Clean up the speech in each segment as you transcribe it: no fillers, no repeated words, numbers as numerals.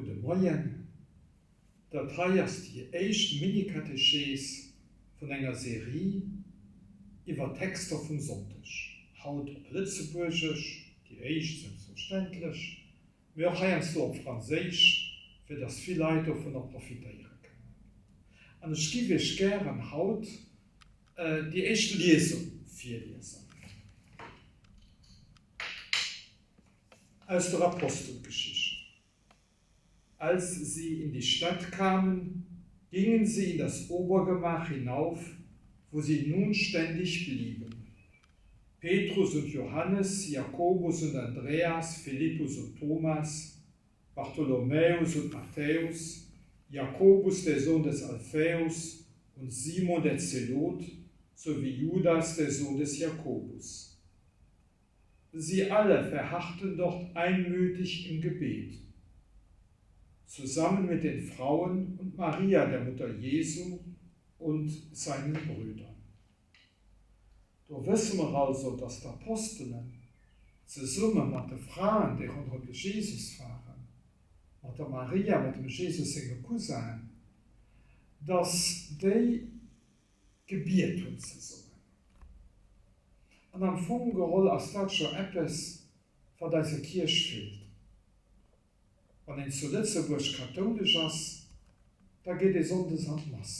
Gudde Moien. Dat hei ass déi éischt Mini-Katechees vun enger Serie iwwer Texter vum Sonndeg. Haut op Lëtzebuergesch, déi éischt selbstverständlech, mee och heiansdo op Franséisch, fir dass vill Leit dovunner profitéiere kënnen. An ech giff iech gären haut déi éischt Liesung virliesen. Aus der Apostelgeschicht. Als sie in die Stadt kamen, gingen sie in das Obergemach hinauf, wo sie nun ständig blieben. Petrus und Johannes, Jakobus und Andreas, Philippus und Thomas, Bartholomäus und Matthäus, Jakobus, der Sohn des Alphäus, und Simon der Zelot, sowie Judas, der Sohn des Jakobus. Sie alle verharrten dort einmütig im Gebet, zusammen mit den Frauen und Maria, der Mutter Jesu, und seinen Brüdern. Do wësse mer also, dass d'Apostelen zesumme mat de Fraen, déi ronderëm de Jesus waren, mat der Maria, mat dem Jesus senge Cousinen, dass déi gebiet hunn zesummen. An am Fong geholl ass dat scho eppes, wat eiser Kierch feelt. Wann een zu Lëtzebuerg kathoulesch ass, da geet ee sonndes an d'Mass.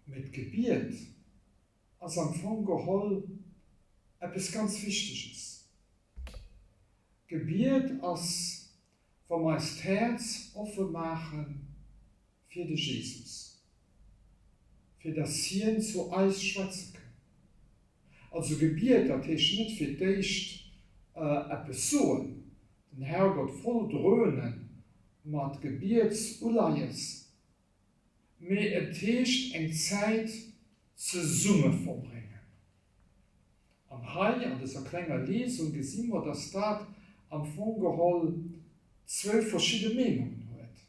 Mee d'Gebiet ass am Fong geholl eppes ganz Wichteges. Gebiet ass, wa mer eist Häerz offe maache fir de Jesus, fir dass hien zu eis schwätze kënn. Also Gebiet, dat heescht net fir d'éischt eppes soen, den Herrgott voll dröhne mat Gebietsuleies, mee et heescht eng Zäit zesumme verbréngen. An hei an dëser klenger Liesung gesi mer, dass dat am Fong geholl zwou verschidde Meenungen huet.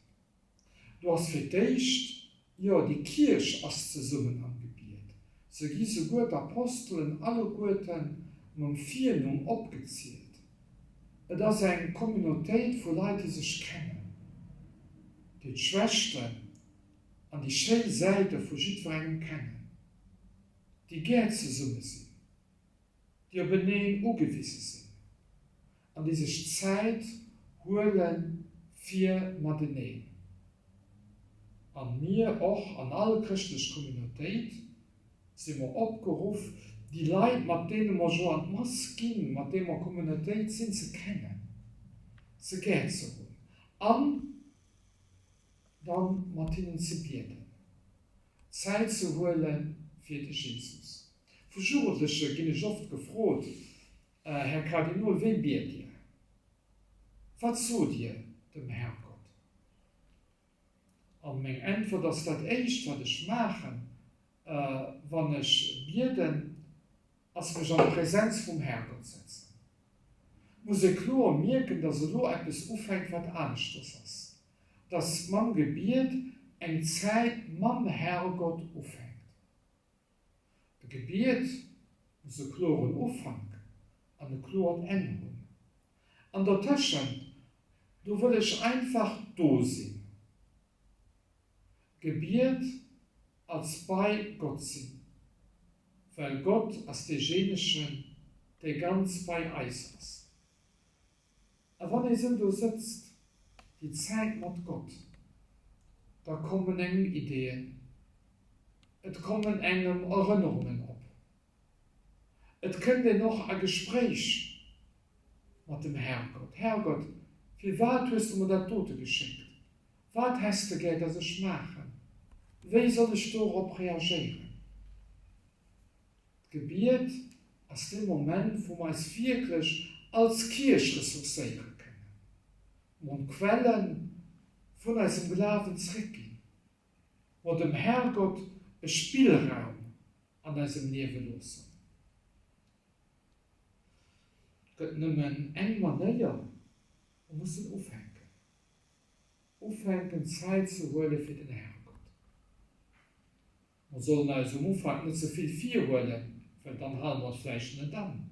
Do ass fir d'éischt, jo, déi Kierch ass zesummen am Gebiet. Se gi souguer d'Apostelen alleguerte mam Virnumm opgezielt. Et ass eng Communautéit vu Leit, déi sech kennen, déi d'Schwächten an déi schéi Säite vu jiddwerengem kennen, déi gär zesumme sinn, déi openeen ugewise sinn an déi sech Zäit huele fir mateneen. An mir och, an all chrëschtlech Communautéit, si mer opgeruff, déi Leit, mat deene mer jo an d'Mass ginn, mat deene mer Communautéit sinn, ze kennen, se gär ze hunn an dann mat hinnen ze bieden. Zäit ze huele fir de Jesus. Vu Jugendleche ginn ech oft gefrot, Här Kardinol, wéi biet Dir? Wat sot Dir dem Herrgott? An meng Äntwert ass, Dat éischt, wat ech maachen, wann ech bieden, ass mech an d'Präsenz vum Herrgott setzen. Muss ee kloer mierken, dass elo eppes ufänkt, wat aneschters ass. Dass mam Gebiet eng Zäit mam Herrgott ufänkt. E Gebiet muss e kloren Ufank an e kloert Enn hunn. An dertëschent, do wëll ech einfach do sinn. Gebiet als bei Gott sinn, well Gott ass deejéinegen, dee ganz bei eis ass. A wann ee sou do sëtzt, déi Zäit mat Gott, da kommen engem Ideeën, et kommen engem Erënnerungen op, et kënnt een och a Gespréich mat dem Herrgott, Herrgott, firwat hues de mer dat dote geschéckt? Wat häss de gär, dass ech maachen? Wéi soll ech dorop reagéieren? D'Gebiet ass dee Moment, wou mer eis wierklech als Kierch ressourcéiere kënnen, mer un d'Quelle vun eisem Glawen zréckginn, mer dem Herrgott e Spillraum an eisem Liewe loossen. Et gëtt nëmmen eng Manéier, mer mussen ufänken. Ufänken Zäit ze huele fir den Herrgott. Mer sollen eis um Ufank net ze vill virhuelen, well dann hale mer et vläicht net an,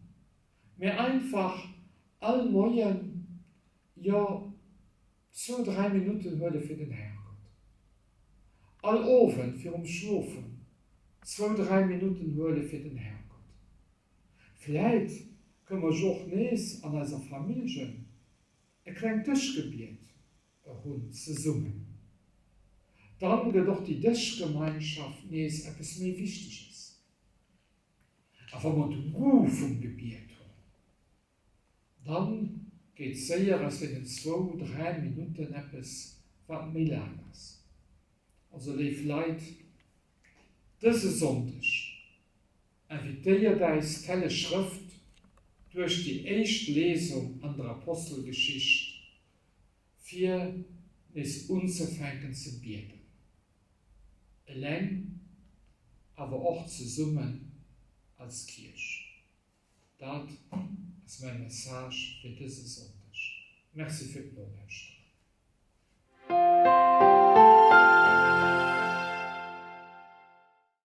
mä einfach all Moien, jo. Zwou, dräi Minutten huele fir den Herrgott. All Owend virum Schlofen zwou, dräi Minutten huele fir den Herrgott. Vläit kënne mer jo och nees an eiser Familljen e klengt Dëschgebiet hunn zesummen. Dann gëtt och déi Dëschgemeinschaft nees eppes méi Wichteges. A wa mer de Goût vum Gebiet hunn, dann gétt séier aus deenen zwou, dräi Minutten eppes, wat méi laang ass. Also léif Leit, dëse Sonndeg invitéiert äis d'Helleg Schrëft duerch déi éischt Lesung an der Apostelgeschicht, fir nees unzefänken ze bieden. Eleng, awer och zesummen als Kierch. Dat ass mäi Message fir dëse Sonndeg. Merci fir d'Nolauschteren.